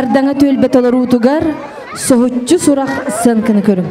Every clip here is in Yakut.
Ардаҥа түөлбэ толоруутугар соһуччу сурах сыаҥканы көрүҥ.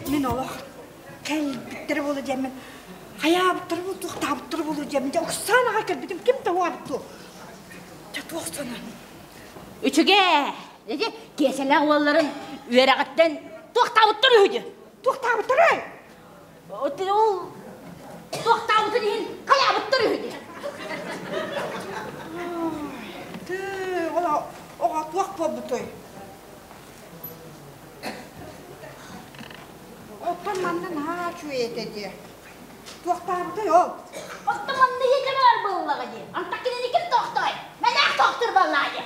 Мин олох кэлбиттэрэ буолуо диэммин хайаабыттара буолуо туохтаабыттара буолуо диэммин дьэ Оксанаҕа кэлбитим ким да уоабыт дуо дьэ туох сонун Үчүгэй! Ити Киэсэлээх уолларын үөрэҕиттэн туохтаабыттар үһү дии. Туохтаабыттарай? Ол туохтаабытын иһин хайаабыттар үһү дии. Тыы, ол оҕо туох буолбутой? Оттон манна наһаа үчүгэй этэ дии. Туохтаабытай ол? Оттон манна иһитэ баар буоллаҕа дии. Антах кинини ким тохтой? Мэнээх тохтур буоллаҕа дии.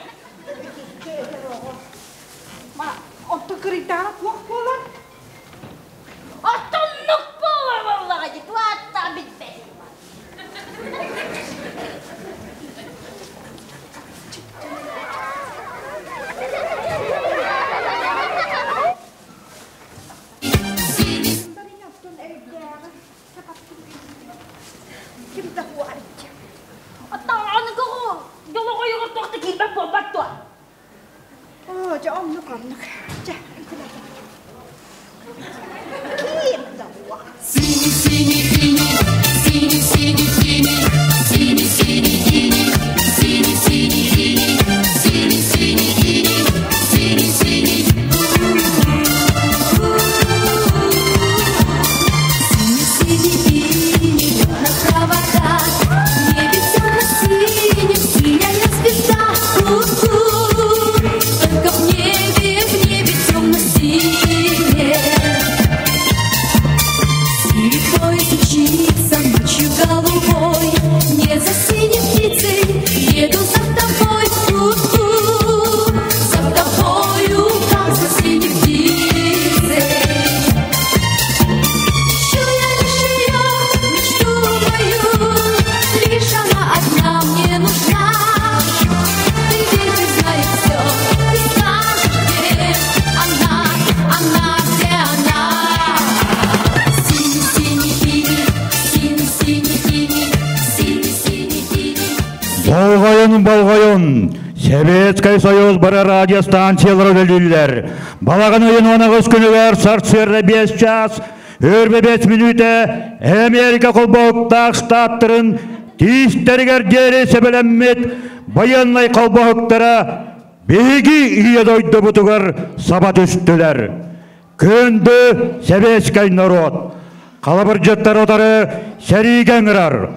Ма, оттон кырыйдаҕына туох буолар? Оттоннук буолар буоллаҕа дии. Туаттаах билбэтим. Ким да хуарычча. Оттон долоҕойугар туох да киирбэт буолбат дуо? Оо, дьэ оннук оннук. Дьэ, Ким да хуа. Синий, синий, синий, синий, синий, синий, синий, синий, синий, синий, синий, синий, синий, синий, синий, синий, синий. Синий-синий на проводах, в небе темно-синим, синяя звезда. У-у, только в небе, в небе темно-синее. Синий поезд мчится ночью голубой, не за синей птицей, еду за тобой. У-у, за тобою, как за синей птицей. Ищу я лишь ее, мечту мою, лишь она одна мне нужна. Ты ветер знает все, ты скажешь, где она, она, где она. Синий, синий, синий, синий, синий, синий, синий, синий, синий. Болҕойун, болҕойун! Советскай Союз бары радиостанциялара үлэлииллэр. Балаҕан ыйын 18 күнүгэр сарсыарда 5 час, өрбө 5 мүнүүтэ Америка холбоһуктаах штаттарын тиистэригэр диэри сэбэлэммит байыаннай холбоһуктара биһиги ийэ дойдубутугар саба түстүлэр. Күндү советскай норуот! Халабырдьыттар утары сэриигэ ыҥырар.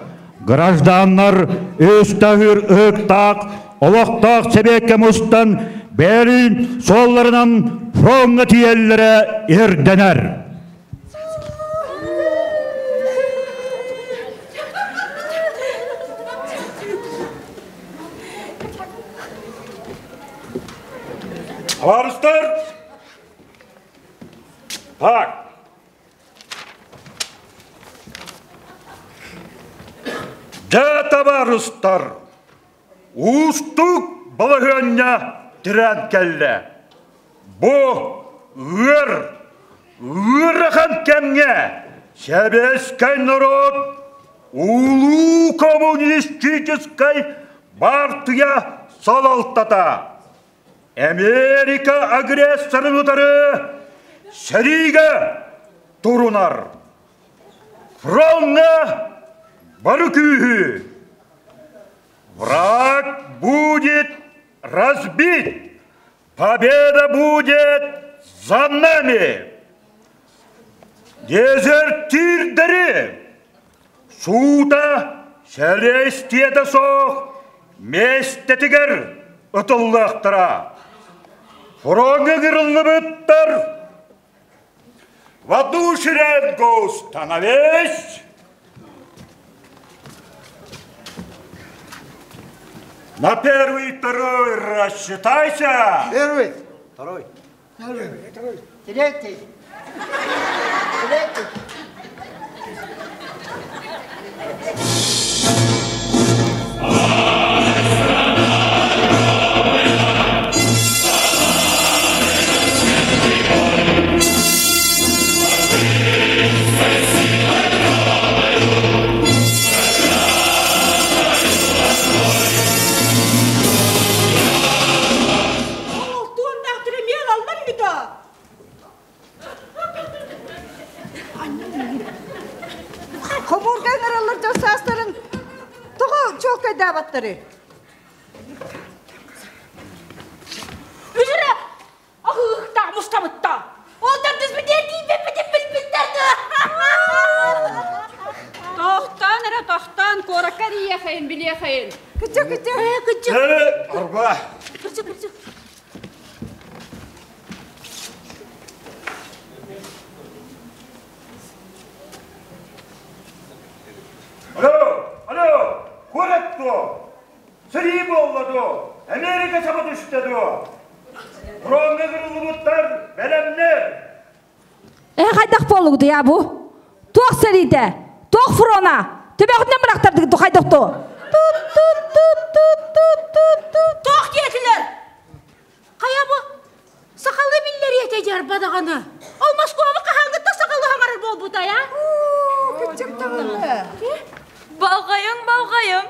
Гражданнар үс таһыыр ыһыктаах олохтоох сэбиэккэ мустан бэйэлэрин суолларынан фроҥҥа тиийэллэрэ ирдэнэр. Табаарыстар! Так. Дьэ, табаарыстар, уустук балаһыанньа тирээн кэллэ. Бу ыар, ыарахан кэмҥэ сэбиэскэй норуот улуу коммунистическай баартыйа салалтата Америка агрессорын утары сэриигэ турунар. Фроҥҥа бары күүһү. Враг будет разбит. Победа будет за нами. Дезертирдэри суута сэлиэстийэтэ суох миэстэтигэр ытыллыахтара. Фроҥҥа ыҥырыллыбыттар В одну шеренгу становись! На первый, второй рассчитайся! Первый, второй, первый, второй, третий, третий. Олтуоннаах түрэмиэл аллар үһү Хомуурга ыҥыраллар дьон саастарын тоҕо чуолкайдаабаттары? Үсүрэ аһыыхтаах мустабытта. Ол тардыспытыгар тиийбэппитин билбиттэр Тохтоон эрэ тохтоон, куоракка эрийиэхэйин, билиэхэйин. Кыча, кыча, кыча. Арба. Кыча, кыча. Алло, алло, куорат дуо? Сэрии буолла дуо? Америка саба түстэ дуо? Фроҥҥа кырыллыбыттар бэлэмнэр. Э хайдах буоллугут я бу? Туох сэриитэ? Туох фрона? Төбөҕүтүнэн бырахтардыгыт хайдах туо? Тут тут тут тут тут тут тут. Туох диэтилэр? Хайа бу? Сахалыы биллэриэ этэ дьарба даҕаны. Ол Москваҕа хаһааҥҥыттан сахалыы хаҥарар буолбутай, а? Кыччык даҕаны. Балҕайым, балҕайым.